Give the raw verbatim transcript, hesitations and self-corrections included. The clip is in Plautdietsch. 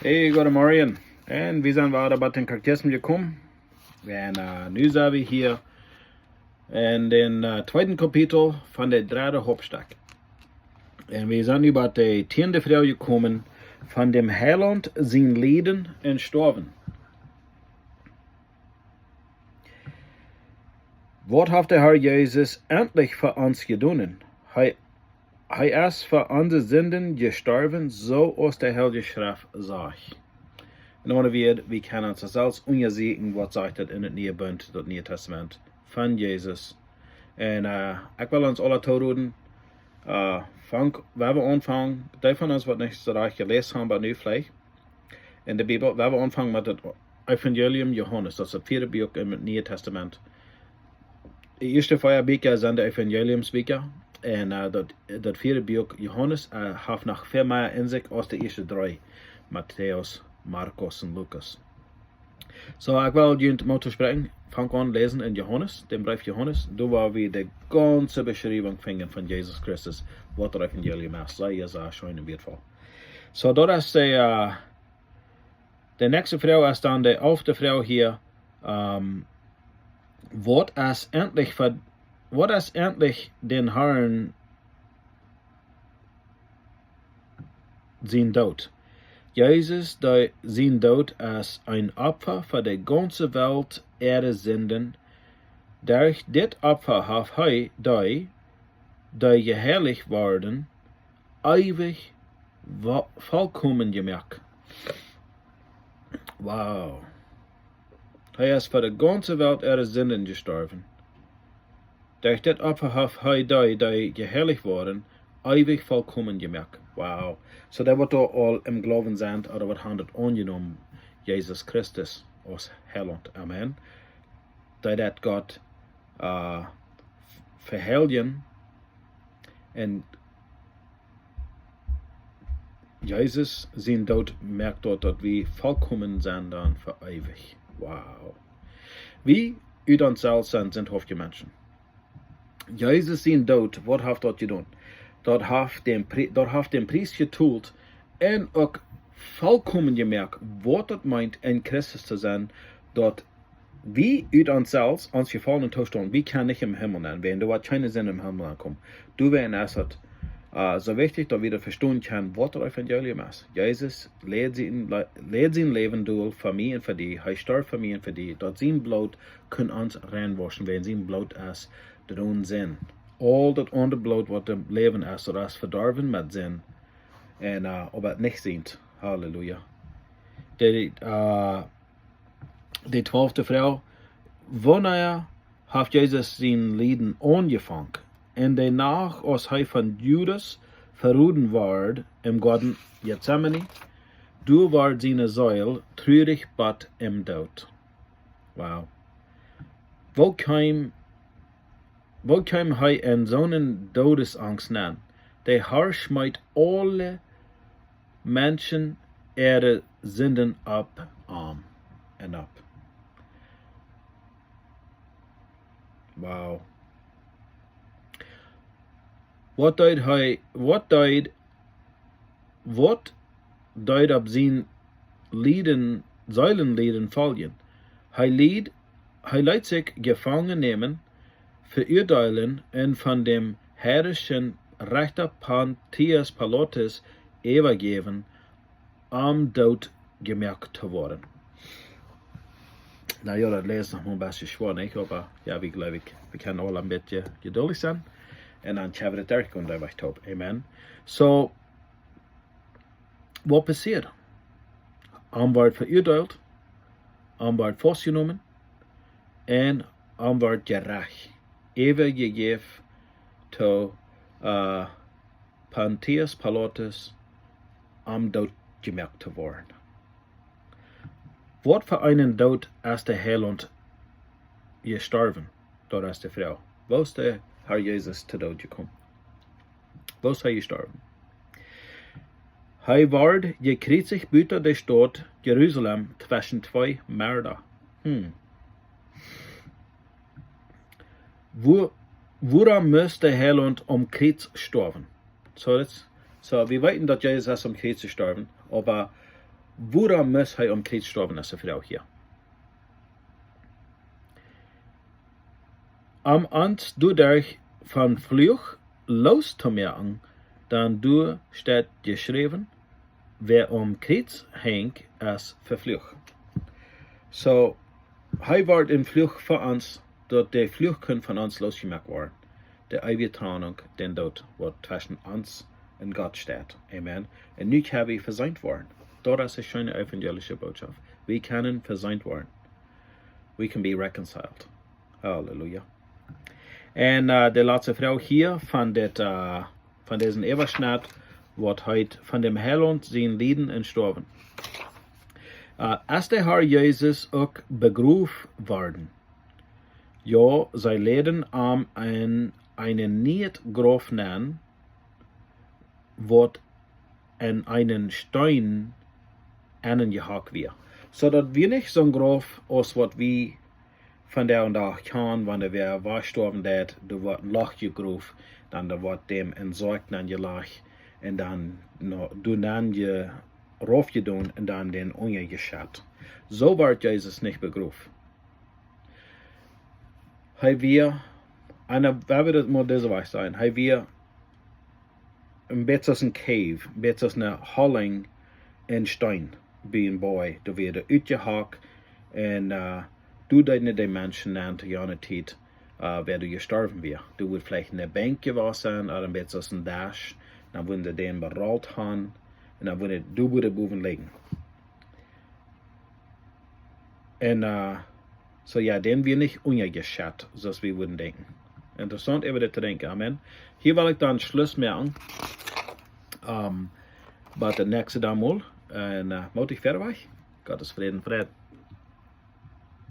Hey, goodemorjen. Un wie sent wada bie dän Katechismus jekomen. Un äh, nu sent wie hia en dän äh, tweeden Kapitel von de dredde Hauptstekj. Un wie sent nu bie de tiende Froag jekomen von däm Heilaunt sien Lieden un Stoawen. Waut haft de Herr Jesus endlich fa ons jedonen? Hee, hee es fa onse Sinden jestorwen, soo aus de Heilje Schreft sajcht. En aundre Wieed, wie kjennen ons selfst unjasieekjen, waut sajcht daut en daut Niee Bunt, daut Niee Tastament, von Jesus. Un äh, ekj well ons aula tooroden, äh, fang, wan wie aunfangen, dee von ons waut nich soo rajcht jeläst haben, oba nu veleicht en de Bibel, wan wie aunfangen met daut Evangelium Johanes, daut es daut vieede Buak en daut Niee Tastament. De ieeschte vea Bieekja sent de Evangeliumsbieekja. Un äh, daut, daut vieede Buak Johanes äh, haft noch väl mea en sikj aus de ieeschte dree, Matäus, Markus un Lukas. Soo, ekj well junt Moot toospräakjen, fang aun läsen en Johanes, dän Breef Johanes, doa woa wie de gaunze Beschriewunk finjen von Jesus Christus, waut daut Evangelium es, sea, sea scheen un wieetvoll. Soo, daut es de, äh, de näakjste Froag es dan de alfte Froag hia. Ähm, waut es endlich fa-, waut es endlich dän Herrn sien Doot? Jesus, dee, sien Doot es een Opfa fa de gaunze Welt äare Sinden. Derch dit Opfa haft hee dee, dee jeheilicht worden, eewich wo-, vollkomen jemoakt. Wow. Hee es fa de gaunze Welt äare Sinden jestorwen. Derch dit Opfa haft hee dee, dee jeheilicht worden, eewich vollkomen jemoakt. Wow. Soo, dee waut doa aul em Gloowen sent, ooda waut haben daut aunjenomen, Jesus Christus aus Heilaunt. Amen. Dee daut Gott äh, veheiljen. Un Jesus sien Doot moakt daut, daut wie vollkomen sent dan fa eewich. Wow. Wie ut ons selfst sent, sent hoftje Menschen. Jesus sien Doot, waut haft daut jedonen? Daut haft dän Pri-, daut haft dän Pries jetolt un uk vollkomen jemoakt, waut daut meent, en Christus to sennen, daut wie ut ons selfst, ons jefollnen Toostaunt, wie kjennen nich em Himmel nenn, wiels doa woat kjeene Sind em Himmel nenn komen. Doawäajen es et äh, soo wichtich, daut wie daut vestonen kjennen, waut daut Evangelium es. Jesus läd sien, läd sien Läwen doa fa mie un fa die. Hee storf fa mie un fa die. Daut sien Bloot kunn ons reinwauschen, wiels sien Bloot es doa onen Sind. Aul daut aundre Bloot, waut em Läwen es, daut es vedorwen met Sind. Un äh, oba nich sient. Halleluja. De, äh, de twalfte Froag: Wanea haft Jesus sien Lieden aunjefongen? En de Nacht, aus hee von Judas veroden wort, em Goaden Gethsemane, doa wort siene Seel truarich bat em Doot. Wow. Woo kjeem, woo kjeem hee en soone Doodesangst nenn? De Herr schmeet aule Menschen äare Sinden opp am un opp. Wow. Waut deed hee, waut deed, waut deed opp sien Lieden, Seelenlieden foljen? Hee leet, hee leet sikj jefangen nämen, veuadeelen un von däm herrischen Rechta Pontius Pilatus äwajäwen, om doot jemoakt to woaren. Na jo, daut läsen noch een bät schwoa, nich? Oba jo, wie jleew ekj, wie kjennen aul een bät jeduldich sennen. Un dan kjenn wie daut derchgonen, daut wajch toop. Amen. Soo, waut passieed? Am wort veuadeelt, am wort faustjenomen, un am wort jerecht äwajejäft to äh, Pontius Pilatus, om doot jemoakt to woaren. Waut fa eenen Doot es de Heilaunt jestorwen? Daut es de Froag. Woo es de Herr Jesus to Doot jekomen? Woo es hee jestorwen? Hee wort jekjriezicht buta de Staut Jerusalem tweschen twee Moorda. Hm. Woo-, wuarom must de Heilaunt aum Kjriez stoawen? Soo, daut, soo, wie weeten, daut Jesus es aum Kjriez jestorwen, oba Wuarom must hee aum Kjriez stoawen, es de Froag hia. Om ons doaderch vom Fluch lostomoaken, dan doa steit jeschräwen: Wäa aum Kjriez henjt, es veflucht. So, hee wort een Fluch fa ons, daut de Fluch kunn von ons losjemoakt woaren. De eewje Trennunk, dän Doot, waut tweschen ons un Gott steit. Amen. Un nu kjenn wie vesient woaren. Daut es de scheene evangelische Botschaft. Wie kjennen vesient woaren. We can be reconciled. Halleluja. Un, äh, de latste Froag hia von dit, äh, von disen Äwaschnett, waut heet: Von däm Heilaunt sien Lieden un Stoawen. Äh, es de Herr Jesus uk begroft worden? Jo, see läden am en een nieet Grauf nenn, waut en eenen Steen enenjehaut wia. So daut wia nich soon Grauf aus waut wie vondoag dän Dach kjanen, wan wäa wajchstoawen deit, doa woat een Loch jegroft, dan doa woat däm een Sack nenjelajcht un dan no, doa nenn je, raufjedonen un dan dän unjajeschett. So wort Jesus nich begroft. Hee wia, un wie woaren daut mol dise Wajch sajen, hee wia een bät aus een cave, een bät aus eene Holinj en Steen, bie een Boajch, doa wia dee utjehaut un, äh, doa deeden de Menschen aun to jane Tiet, äh, wäa doa jestorwen wia. Doa wudd veleicht eene Benkj jewast sennen, ooda een bät aus een Desch, dan wudden see dän berollt haben un dan wudd, doa wudd hee bowen lijen. Un, äh, so jo, dän wia nich unjajeschett, soo aus wie wudden denkjen. Interessaunt, äwa dit to denkjen. Amen. Hia well ekj dan Schluss moaken. Ähm, bat daut näakjste Mol. Un, äh, mott ekj wieda wajch. Gottes Fräd un Fräd.